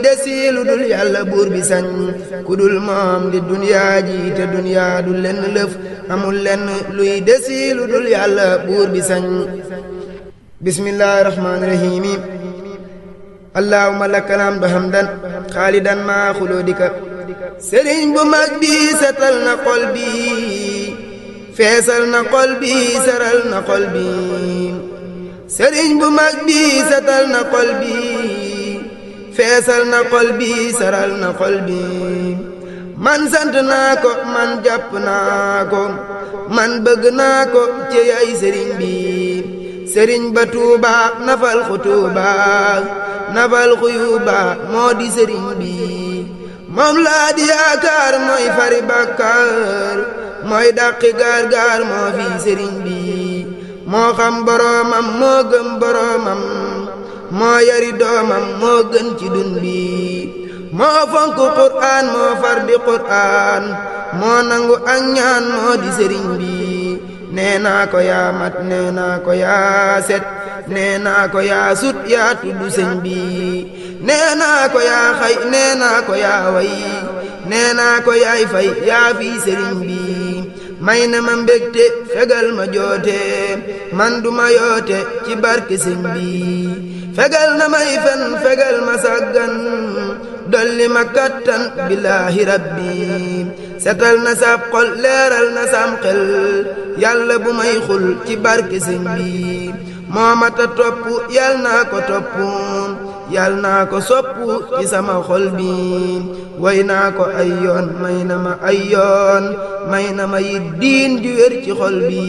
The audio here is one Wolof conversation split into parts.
desi lu dul yàlla buur bi sañ ku dul moom di duniyaa ji te duniyaa du lenn lëf amul lenn luy desi lu dul yàlla buur bi sañ bismillahi rahmaani rahiimi allahumma lakal hamdu hamdan xaalidan maa xulóodika sëriñ bu mag bi setal na xol bi feesal na xol bi seral na xol bi sëriñ bu mag bi setal na xol bi feesal na xol bi seral na xol bi man sant naa ko man jàpp naa ko man bëgg naa ko ci ay sëriñ bi sëriñ ba Tuuba nafal xu Tuuba nafal xuyuba moo di sëriñ bi moom laa di yaakaar mooy fari bàkkaar mooy dàqi gaar-gaar moo fi sëriñ bi moo xam boroomam moo gëm boroomam moo yari doomam moo gën ci dun bi moo fonk qur'aan moo far di qur'aan moo nangu ak ñaan moo di sëriñ bi nee naa ko yaa mat nee naa ko yaa set nee naa ko yaa sut yaa tudd sëñ bi nee naa ko yaa xay nee naa ko yaa way nee naa ko yaay fay yaa fi sëriñ bi may na ma mbégte fegal ma joote man du ma yoote ci barke sëñ bi fegal na may fen fegal ma sàggan dolli ma kattan billaahi rabbi setal na sab xol leeral na sam xel yàlla bu may xul ci barke sëñ bi moo mata topp yal naa ko topp yal naa ko sopp ci sama xol bi way naa ko ay yoon may na ma ay yoon may na ma yit diin ju wér ci xol bi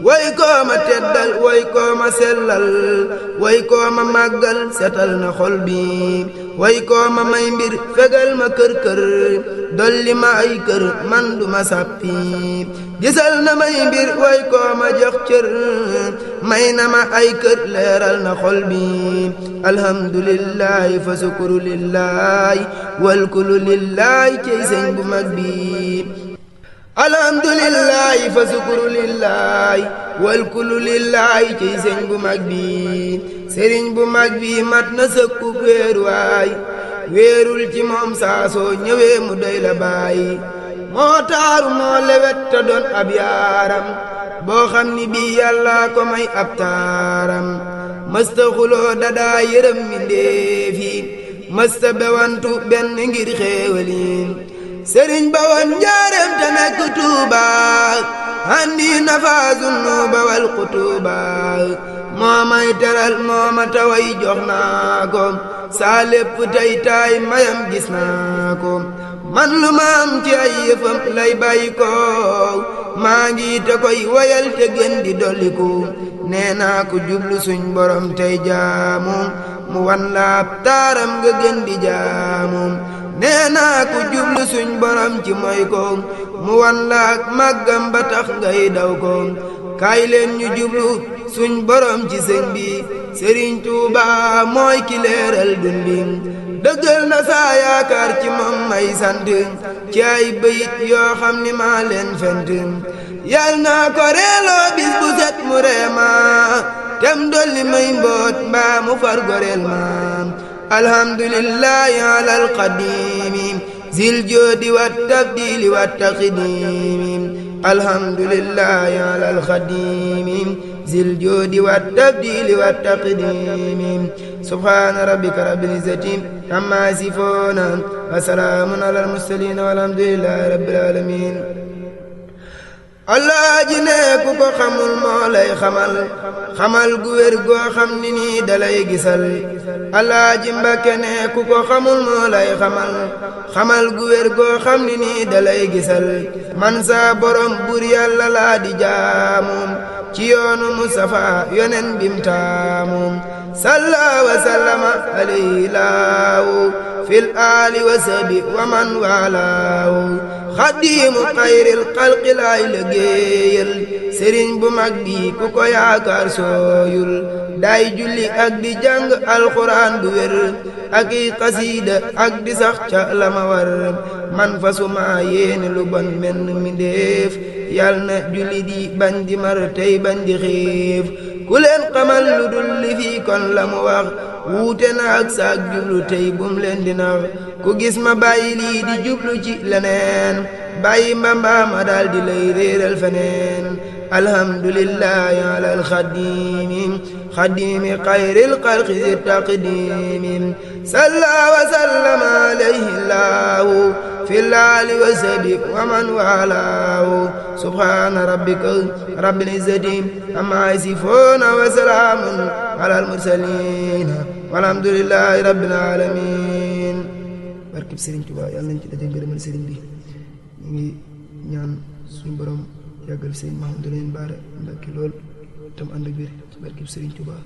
way koo ma teddal way koo ma sellal way koo ma màggal setal na xol bi way koo ma may mbir fegal ma kër-kër dolli ma ay kër man du ma sàppi gisal na may mbir way koo ma jox cër may na ma ay kër leeral na xol bi alhamdulillahi fa sukuru lillahi wal kulu lillahi cey sëñ bu mag bi alhamdulillahi fa sukuru lillahi wal kulu lillahi cey sëñ bu mag bi sëriñ bu mag bi mat na sëkku wéeruwaay wéerul ci moom saa soo ñëwee mu doy la bàyyi moo taaru moo lewet te doon ab yaaram boo xam ni bii yàlla ko may ab taaram mësta xuloo dadaa yërëm mi ndéefi mësta bewantu benn ngir xéewalin sëriñ ba woon njaareem te nekk Tuuba andi nafaasun nuuba wal xutuuba moo may teral moo ma taway jox naa ko saa lépp tey taay mayam gis naa ko man lu ma am ci ay yëfam lay bàyyi ko maa ngi te koy wayal te gën di dolliku nee naa ko jublu suñ borom tey jaamu mu wan laab taaram nga gën di jaamu nee naa ko jublu suñ borom ci moy ko mu wan laak màggam ba tax ngay daw ko kaay leen ñu jublu suñ borom ci sëñ bi sëriñ Tuuba mooy ki leeral dundi dëggal na saa yaakaar ci moom may sant ci ay bëyit yoo xam ni maa leen fent yal naa ko reeloo bis bu set mu reema tem dolli may mboot mbaa mu far goreel ma alhamdulillahi ala alqadimi zil joodi wa tabdili wa taqdimi alhamdulillahi ala alqadimi zil joodi wa tabdili wa taqdimi subhana rabbika rabbil izzati amma yasifuna wa salaamun ala almursalin walhamdulillahi rabbil alamin Alaaji ne ku ko xamul moo lay xamal xamal gu wér goo xam ni nii dalay gisal Alaaji Mbakke ne ku ko xamul moo lay xamal xamal gu wér goo xam ni nii dalay gisal man saa borom bur yàlla laa di jaamu ci yoonu Mustafa yonen bim taamu salla wa sallama alayhi laahu fil aali wa sahbi wa man walaahu xadiimu xayril xalqi laay liggéeyal sëriñ bu mag bi ku ko yaakaar sooyul day julli ak di jàng alxuraan bu wér ak i xasiida ak di sax ca la ma war man fasuma yéene lu bon menn mi ndéef yal na julli di bañ di mar tey bañ di xiif ku leen xamal lu dul li fii kon la mu wax wuute na ak saak jublu tey bum leen di nax ku gis ma bàyyi lii di jublu ci leneen bàyyi mbambaa ma daal di lay réeral feneen alhamdulillahi ala alxadimi xadimi xayril xalqi zi taqdimi salla wa sallama alayhi llahu fi laali wa sabi wa man walaahu subhaana rabbika rabbil izzati amma yasifuuna wa salaamun ala almursaliin walhamdulillahi rabbil aalamiin barkeb Sëriñ Tuubaa yàlla nañ ci daje ngërëmal sëriñ bi ñu ngi ñaan suñu borom yàggal Sëriñ Mahamadou Lamine Bara Mbacké lool tam ànd ak wér ci barkeb Sëriñ Tuubaa